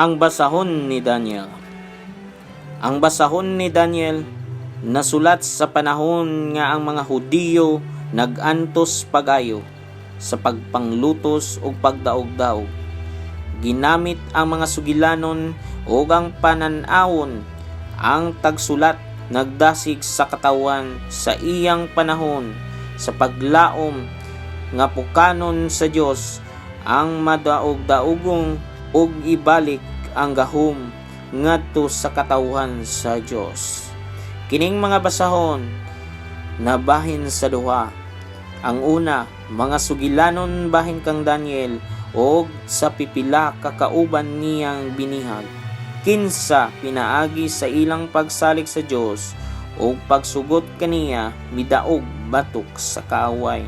Ang basahon ni Daniel. Ang basahon ni Daniel nasulat sa panahon nga ang mga Hudiyo nag-antos pag-ayo sa pagpanglutos ug pagdaog-daog. Ginamit ang mga sugilanon ug ang panan-awon. Ang tagsulat nagdasig sa katawhan sa iyang panahon sa paglaom nga pukanon sa Dios ang madaog-daogong ug ibalik ang gahom ngadto sa katawhan sa Dios. Kining mga basahon nabahin sa duha. Ang una, mga sugilanon bahin kang Daniel og sa pipila ka kauban niyang binihag. Kinsa pinaagi sa ilang pagsalig sa Dios ug pagsugot kaniya midaog batok sa kaaway.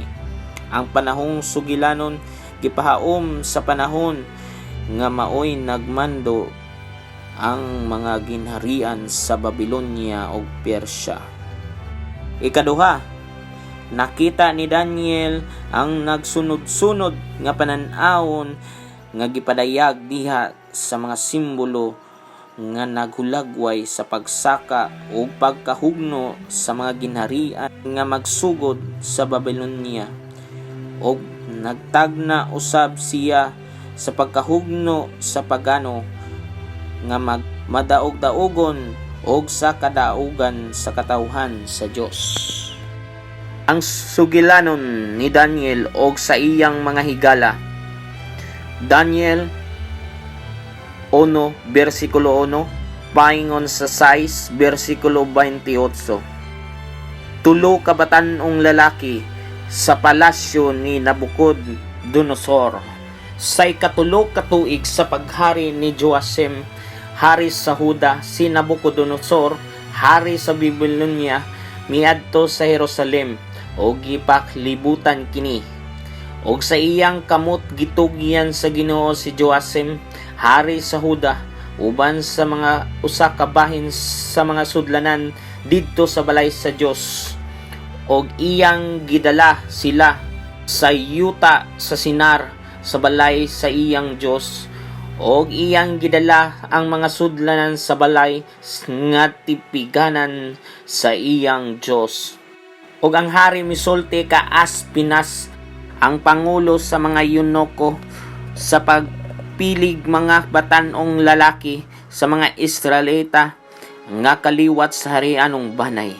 Ang panahong sugilanon gipahaom sa panahon nga maoy nagmando ang mga ginharian sa Babylonia ug Persia. Ikaduha, nakita ni Daniel ang nagsunod-sunod nga panan-awon nga gipadayag diha sa mga simbolo nga naghulagway sa pagsaka o pagkahugno sa mga ginharian nga magsugod sa Babylonia, ug nagtagna usab siya sa pagkahugno sa pagano nga madaog-daogon og sa kadaugan sa katawhan sa Dios. Ang sugilanon ni Daniel og sa iyang mga higala. Daniel 1 versikulo 1 paingon sa 6 versikulo 28. Tulo ka batan-ong lalaki sa palasyo ni Nabucodonosor. Sa ikatulo ka tuig sa paghari ni Joacim, hari sa Huda, si Nabucodonosor, hari sa Babylonia, miadto sa Jerusalem ug gipaklibutan kini. Og sa iyang kamot gitugyan sa Ginoo si Joacim, hari sa Huda, uban sa mga usa ka bahin sa mga sudlanan didto sa balay sa Dios. Og iyang gidala sila sa yuta sa Sinar sa balay sa iyang Dios, og iyang gidala ang mga sudlanan sa balay nga tipiganan sa iyang Dios. Og ang hari misulti ka Aspinas, ang pangulo sa mga eunuko, sa pagpilig mga batan-ong lalaki sa mga Israelita nga kaliwat sa harianong banay.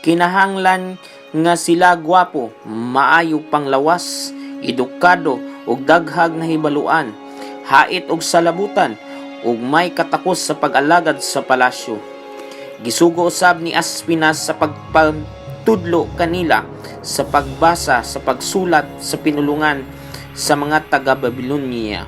Kinahanglan nga sila gwapo, maayo panglawas, edukado ug daghag nahibaluan, hait og salabutan ug may katakos sa pag-alagad sa palasyo. Gisugo usab ni Aspinas sa pagpatudlo kanila sa pagbasa, sa pagsulat sa pinulungan sa mga taga Babylonia.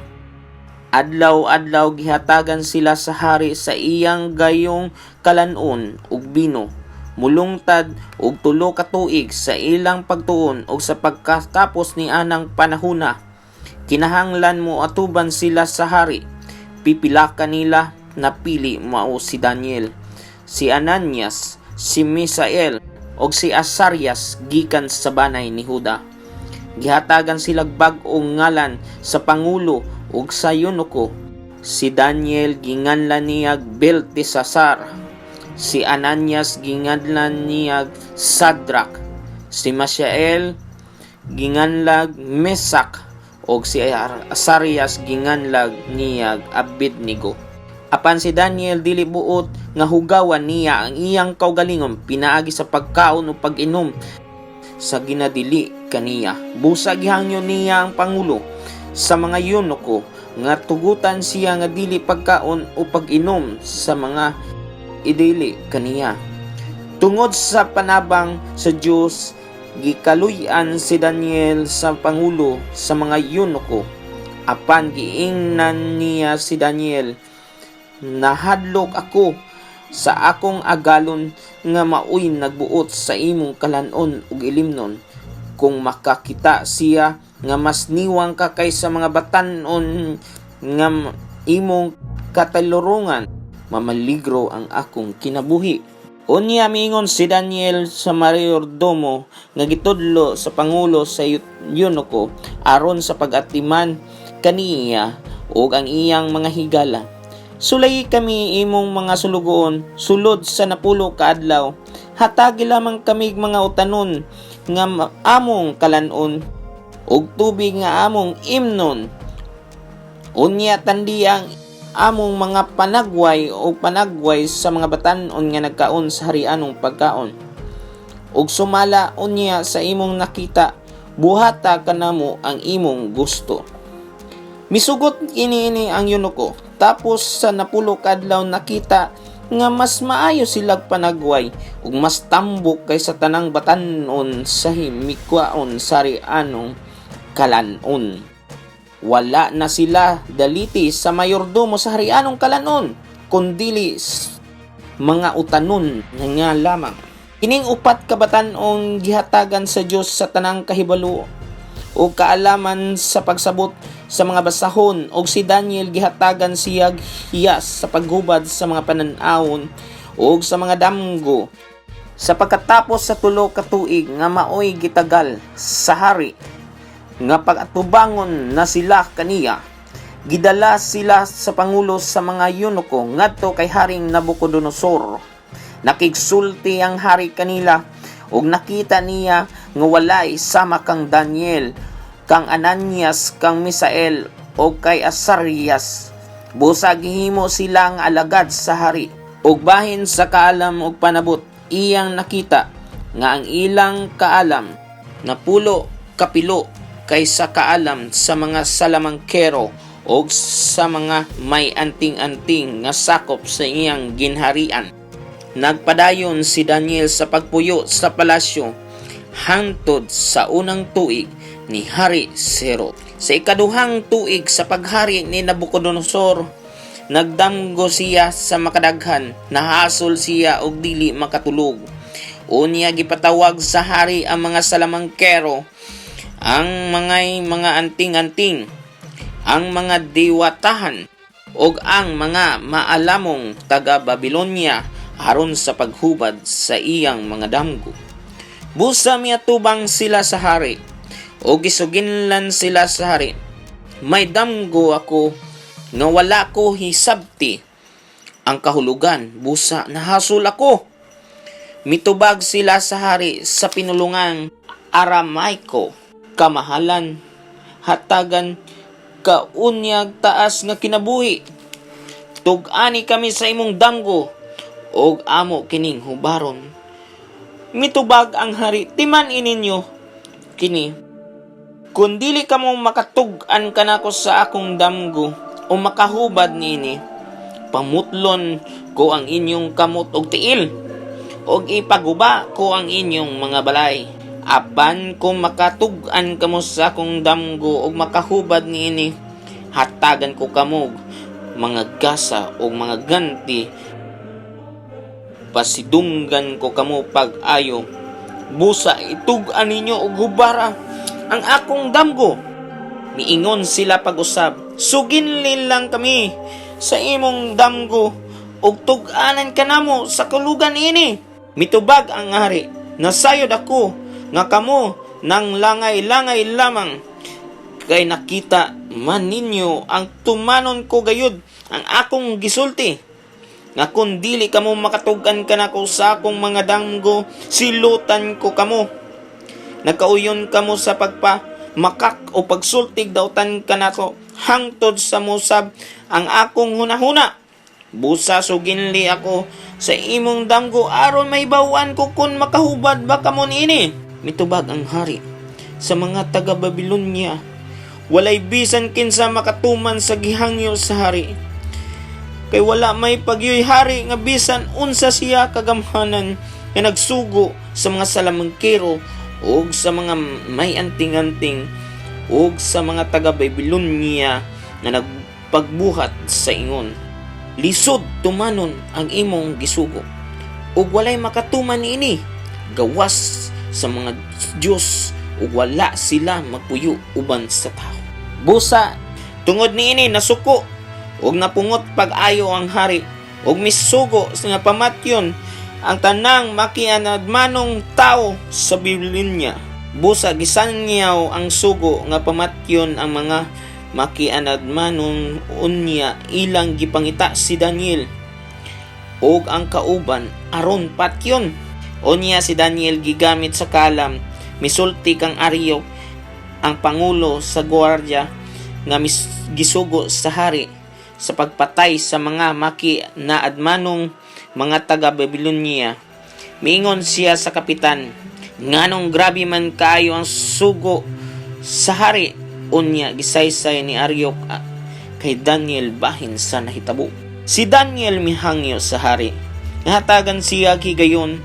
Adlaw-adlaw gihatagan sila sa hari sa iyang gayong kalanon ug bino. Mulungtad og 3 ka tuig sa ilang pagtuon, ug sa pagkatapos ni anang panahuna kinahanglan mo atuban sila sa hari. Pipila kanila napili, mao si Daniel, si Ananias, si Misael ug si Asarias gikan sa banay ni Huda. Gihatagan sila bag-ong ngalan sa pangulo ug sa eunuko. Si Daniel ginganlan niyag Beltesazar. Si Ananias ginganlan niyag Sadrach. Si Mishael ginganlag Mesak ug si Asarias ginganlag niyag Abednego. Apan si Daniel dili buot nga hugawan niya ang iyang kaugalingon pinaagi sa pagkaon o pag-inom sa ginadili kaniya. Busa gihangyo niya ang pangulo sa mga eunuko nga tugutan siya nga dili pagkaon o pag-inom sa mga idili kaniya. Tungod sa panabang sa Dios, gikaluy-an si Daniel sa pangulo sa mga eunuko. Apan giingnan niya si Daniel, "Nahadlok ako sa akong agalon nga maoy nagbuot sa imong kalanon ug ilimnon. Kung makakita siya nga mas niwang ka kaysa mga batan-on nga imong katalurungan, mamaligro ang akong kinabuhi." Unya miingon si Daniel sa mayordomo nga gitudlo sa pangulo sa eunuko aron sa pag-atiman kaniya ug ang iyang mga higala. Sulayi kami imong mga sulugoon sulod sa 10 ka adlaw. Hatagi lamang kami mga utanon nga among kalanon ug tubig nga among imnon. Unya tandi ang among mga panagway o panagway sa mga batan-on nga nagkaon sa harianong pagkaon. Ug sumala unya sa imong nakita, buhata kanamo ang imong gusto." Misugot ini ang eunuko. Tapos sa 10 ka adlaw, nakita nga mas maayo silag panagway ug mas tambok kaysa tanang batan-on sa himikwaon sa harianong kalanon. Wala na sila daliti sa mayordomo sa harianong kalanon, kundili mga utanon nga lamang. Kining upat ka batan-ong gihatagan sa Dios sa tanang kahibalo o kaalaman sa pagsabot sa mga basahon, og si Daniel gihatagan siyag hiyas sa paghubad sa mga panan-awon ug sa mga damgo. Sa pagkatapos sa 3 ka tuig nga maoy gitagal sa hari nga pag-atubangon na sila kaniya, gidala sila sa pangulo sa mga eunuko ngadto kay Haring Nabucodonosor. Nakigsulti ang hari kanila ug nakita niya nga walay sama kang Daniel, kang Ananias, kang Misael o kay Azarias. Busa gihimo sila nga alagad sa hari. Ug bahin sa kaalam ug panabot, iyang nakita nga ang ilang kaalam 10 kapilo kaysa kaalam sa mga salamangkero o sa mga may anting-anting nga sakop sa iyang ginharian. Nagpadayon si Daniel sa pagpuyo sa palasyo hangtod sa unang tuig ni Hari Cyrus. Sa ikaduhang tuig sa paghari ni Nabucodonosor, nagdamgo siya sa makadaghan, nahasol siya og dili makatulog. Unya gipatawag sa hari ang mga salamangkero, ang mga anting-anting, ang mga diwatahan, ug ang mga maalamong taga Babylonia aron sa paghubad sa iyang mga damgo. Busa miatubang sila sa hari o gisuginlan sila sa hari. "May damgo ako nga wala ko hisabti ang kahulugan, busa nahasol ako." Mitubag sila sa hari sa pinulungang Aramaiko, "Kamahalan, hatagan ka unyag taas nga kinabuhi. Tug-ani kami sa imong damgo og amo kining hubaron." Mitubag ang hari, "Timan-i ninyo kini. Kung dili kamo makatug-an kanako sa akong damgo o makahubad niini, pamutlon ko ang inyong kamot og tiil og ipaguba ko ang inyong mga balay. Apan kung makatug-an kamo sa akong damgo og makahubad niini, hatagan ko kamo mga gasa o mga ganti. Pasidunggan ko kamo pag-ayo. Busa itug-an ninyo og hubara ang akong damgo." Miingon sila pag-usab, "Suginli lang kami sa imong damgo ug tug-anan kanamo sa kahulugan ini." Mitubag ang hari, "Nasayod ako nga kamo nang langay-langay lamang, kay nakita man ninyo ang tumanon ko gayud ang akong gisulti nga kung dili kamo makatug-an kanako sa akong mga damgo, silutan ko kamo. Nagkauyon kamo sa pagpa makak o pagsultig dautan kanako hangtod sa musab ang akong hunahuna. Busa suginli ako sa imong damgo aron mahibaw-an ko kung makahubad ba kamo niini." Mitubag ang hari sa mga taga Babylonia, "Walay bisan kinsa makatuman sa gihangyo sa hari. Kay wala may pagyoy hari nga bisan unsa siya kagamhanan nga nagsugo sa mga salamangkero ug sa mga may anting-anting ug sa mga taga Babylonia nga nagpagbuhat sa ingon. Lisod tumanon ang imong gisugo ug walay makatuman niini gawas sa mga Dios, ug wala sila magpuyo uban sa tao." Busa tungod niini nasuko ug napungot pag-ayo ang hari ug misugo nga pamatyon ang tanang makianadmanong tao sa Babylonia. Busa gisanyaw ang sugo nga pamatyon ang mga makianadmanon, unya ilang gipangita si Daniel ug ang kauban aron patyon. Unya si Daniel gigamit sa kaalam. Misulti kang Ariok, ang pangulo sa gwardiya nga gisugo sa hari sa pagpatay sa mga makinaadmanong mga taga Babylonia. Miingon siya sa kapitan, "Nganong grabe man kaayo ang sugo sa hari?" Unya gisaysay ni Ariok kay Daniel bahin sa nahitabo. Si Daniel mihangyo sa hari nga hatagan siya higayon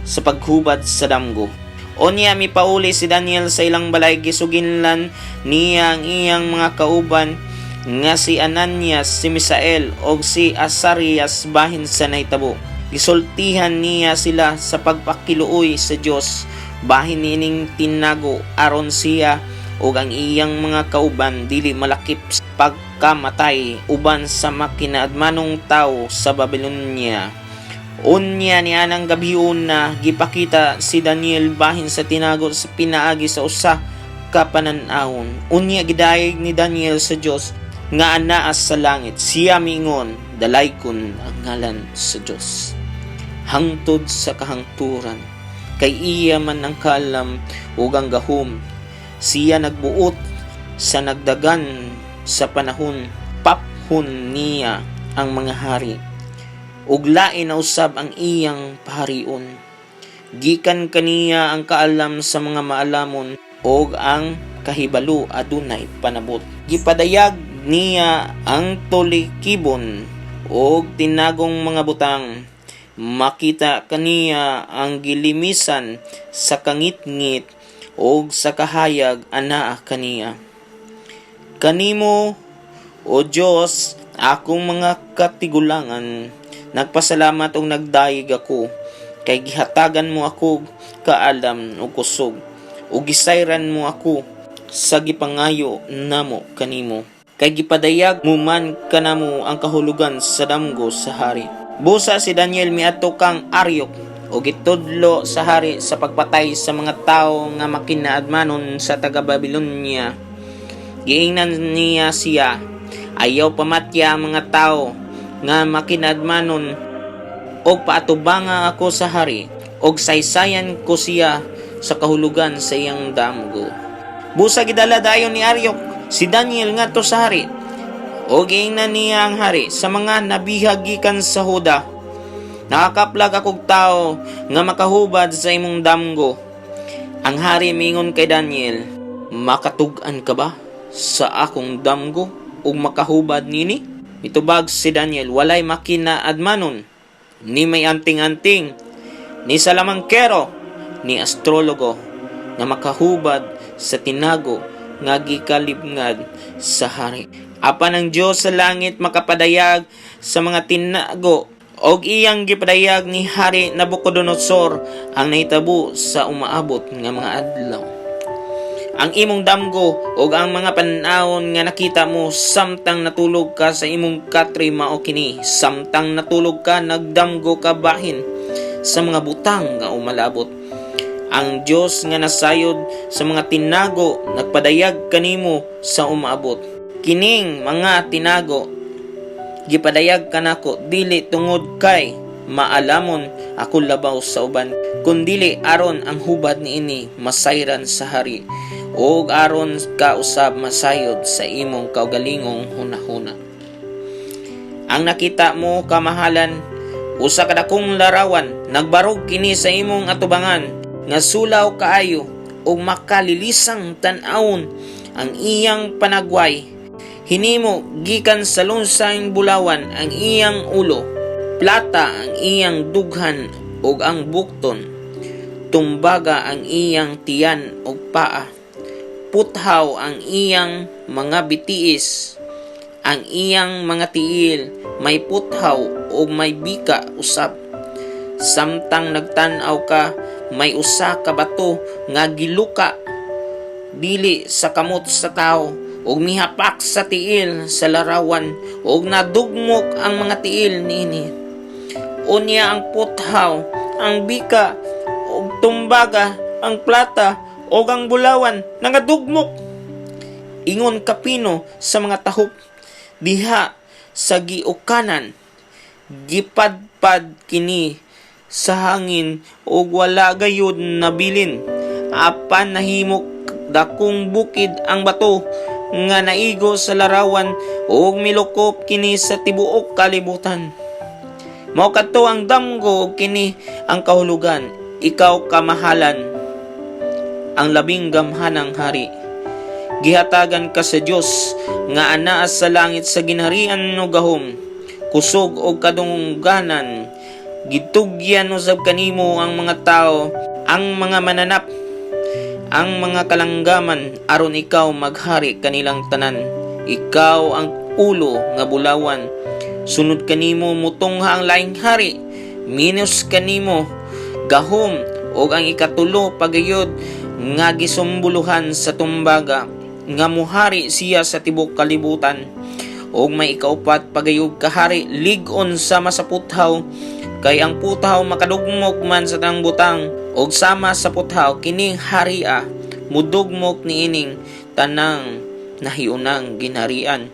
sa paghubad sa damgo. Unya mipauli si Daniel sa ilang balay. Gisuginlan niya ang iyang mga kauban nga si Ananias, si Misael ug si Azarias bahin sa nahitabo. Gisultihan niya sila sa pagpakiluoy sa Dios bahin niining tinago aron siya ug ang iyang mga kauban dili malakip sa pagkamatay uban sa makinaadmanong tawo sa Babylonia. Unya ni anang gabhiona, gipakita si Daniel bahin sa tinago sa pinaagi sa usa ka panan-awon. Unya gidayeg ni Daniel sa Dios nga anaa sa langit. Siya miingon, "Dalaygon ang ngalan sa Dios hangtod sa kahangturan, kay iya man ang kaalam ug ang gahom. Siya nagbuot sa nagdagan sa panahon, paphon niya ang mga hari ug lain na usab ang iyang paharion. Gikan kaniya ang kaalam sa mga maalamon ug ang kahibalo adunay panabot. Gipadayag niya ang tulikibon ug tinagong mga butang. Makita kaniya ang gilimisan sa kangitngit ug sa kahayag anaa kaniya. Kanimo, O Dios, akong mga katigulangan, nagpasalamat ug nagdayeg ako kay gihatagan mo ako kaalam ug kusog ug gisayran mo ako sa gipangayo namo kanimo, kay gipadayag mo man kanamo ang kahulugan sa damgo sa hari." Busa si Daniel miadto kang Ariok ug gitudlo sa hari sa pagpatay sa mga tawo nga makinaadmanon sa taga Babylonia. Giingnan niya siya, "Ayaw pamatya ang mga tawo nga makinaadmanon og paatubanga ako sa hari og saysayan ko siya sa kahulugan sa iyang damgo." Busa gidala dayon ni Ariok si Daniel ngadto sa hari. O giingnan niya ang hari, "Sa mga nabihag gikan sa Huda, nakakaplag akog tawo nga makahubad sa imong damgo." Ang hari mingon kay Daniel, "Makatug-an ka ba sa akong damgo ug makahubad nini?" Mitubag si Daniel, "Walay makinaadmanon, ni may anting-anting, ni salamangkero, ni astrologo nga makahubad sa tinago nga gikalibngad sa hari. Apan ang Dios sa langit makapadayag sa mga tinago og iyang gipadayag ni Hari Nabucodonosor ang nahitabo sa umaabot nga mga adlaw. Ang imong damgo ug ang mga panawon nga nakita mo samtang natulog ka sa imong katre mao kini: Samtang natulog ka, nagdamgo ka bahin sa mga butang nga umalabot. Ang Dios nga nasayod sa mga tinago nagpadayag kanimo sa umaabot. Kining mga tinago gipadayag kanako dili tungod kay maalamon ako labaw sa uban, kundili aron ang hubad niini masayran sa hari ug aron ka usab masayod sa imong kaugalingong hunahuna. Ang nakita mo, kamahalan, usa ka dakong larawan. Nagbarog kini sa imong atubangan nga sulaw kaayo ug makalilisang tan-awon ang iyang panagway. Hinimo gikan sa lunsang bulawan ang iyang ulo, plata ang iyang dughan ug ang bukton, tumbaga ang iyang tiyan ug paa, puthaw ang iyang mga bitiis, ang iyang mga tiil may puthaw ug may bika usab. Samtang nagtan-aw ka, may usa ka bato nga giluka dili sa kamot sa tawo ug mihapak sa tiil sa larawan ug nadugmok ang mga tiil niini. Unya ang puthaw, ang bika ug tumbaga, ang plata ug ang bulawan nangadugmok. Ingon kapino sa mga tahop diha sa giukanan. Gipadpad kini sa hangin ug wala gayud nabilin. Apan nahimo dakong bukid ang bato nga naigo sa larawan ug milukop kini sa tibuok kalibutan. Mao kadto ang damgo ug kini ang kahulugan. Ikaw, kamahalan, ang labing gamhanang hari. Gihatagan ka sa Dios nga anaa sa langit sa ginharian ug gahom, kusog ug kadungganan. Gitugyan usab kanimo ang mga tao, ang mga mananap, ang mga kalanggaman, aron ikaw maghari kanilang tanan. Ikaw ang ulo nga bulawan. Sunod kanimo mutungha ang laing hari, minus kanimo gahom, ug ang ikatulo pagayod nga gisumbuluhan sa tumbaga nga muhari siya sa tibok kalibutan. Ug may ikaupat pagayod ka hari, lig-on sama sa puthaw, kay ang puthaw makadugmok man sa tanang butang, ug sama sa puthaw kining haria mudugmok niining tanang nahiunang ginharian.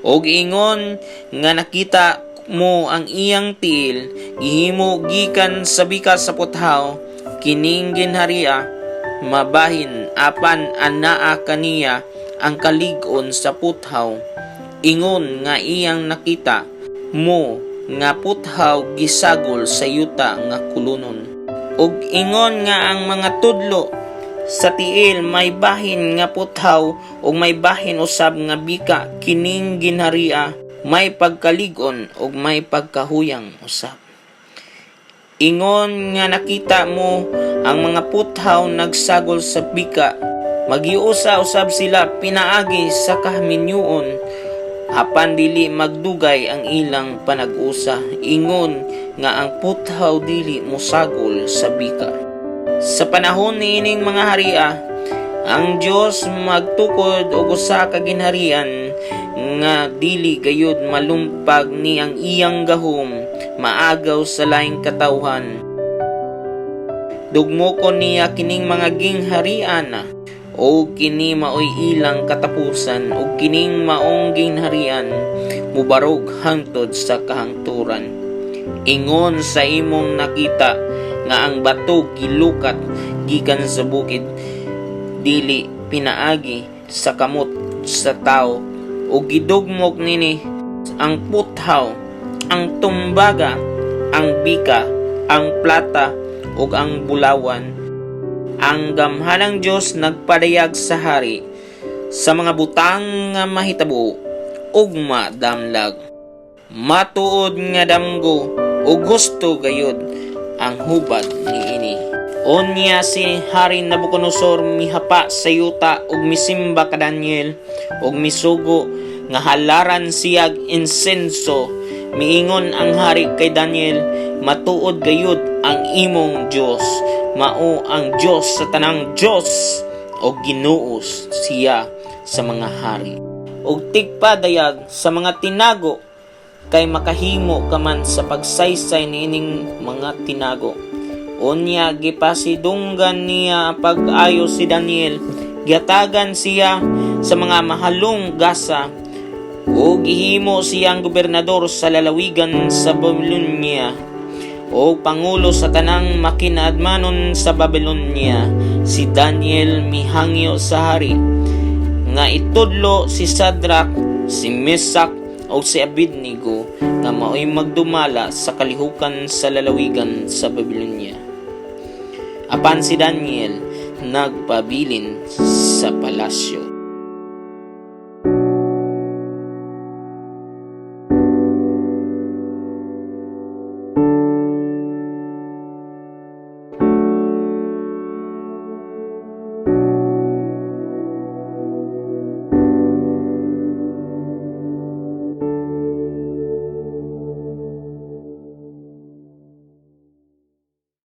Ug ingon nga nakita mo ang iyang tiil gihimo gikan sa bika sa puthaw, kining ginharia mabahin, apan anaa kaniya ang kalig-on sa puthaw. Ingon nga iyang nakita mo nga puthaw gisagol sa yuta nga kulunon. Ug ingon nga ang mga tudlo sa tiil may bahin nga puthaw ug may bahin usab nga bika, kining ginharia may pagkalig-on ug may pagkahuyang usab. Ingon nga nakita mo ang mga puthaw nagsagol sa bika, magiusa usab sila pinaagi sa kaminyoon, apan dili magdugay ang ilang panag-usa. Ingon nga ang puthaw dili mosagol sa bika. Sa panahon niining mga haria, ang Dios magtukod og usa ka ginharian nga dili gayud malumpag ni ang iyang gahom maagaw sa laing katawhan. Dugmokon niya kining mga gingharian ug kini maoy ilang katapusan, ug kining maong ginharian mubarog hangtod sa kahangturan. Ingon sa imong nakita nga ang bato gilukat gikan sa bukid dili pinaagi sa kamot sa tao ug gidugmok nini ang puthaw, ang tumbaga, ang bika, ang plata ug ang bulawan. Ang gamhanang Dios nagpadayag sa hari sa mga butang nga mahitabo ugma damlag. Matuod nga damgo ug husto gayud ang hubad niini. Unya si Hari Nabucodonosor mihapa sa yuta ug misimba ka Daniel ug misugo nga halaran siyag insenso. Miingon ang hari kay Daniel, "Matuod gayud ang imong Dios mao ang Dios sa tanang Dios ug Ginoo siya sa mga hari ug tigpadayag sa mga tinago, kay makahimo ka man sa pagsaysay niining mga tinago." Unya gipasidunggan niya pag-ayo si Daniel, gihatagan siya sa mga mahalong gasa ug gihimo siyang gobernador sa lalawigan sa Babylonia o pangulo sa tanang makinaadmanon sa Babylonia. Si Daniel mihangyo sa hari nga itudlo si Sadrach, si Mesac o si Abednego nga mao'y magdumala sa kalihukan sa lalawigan sa Babylonia. Apan si Daniel nagpabilin sa palasyo.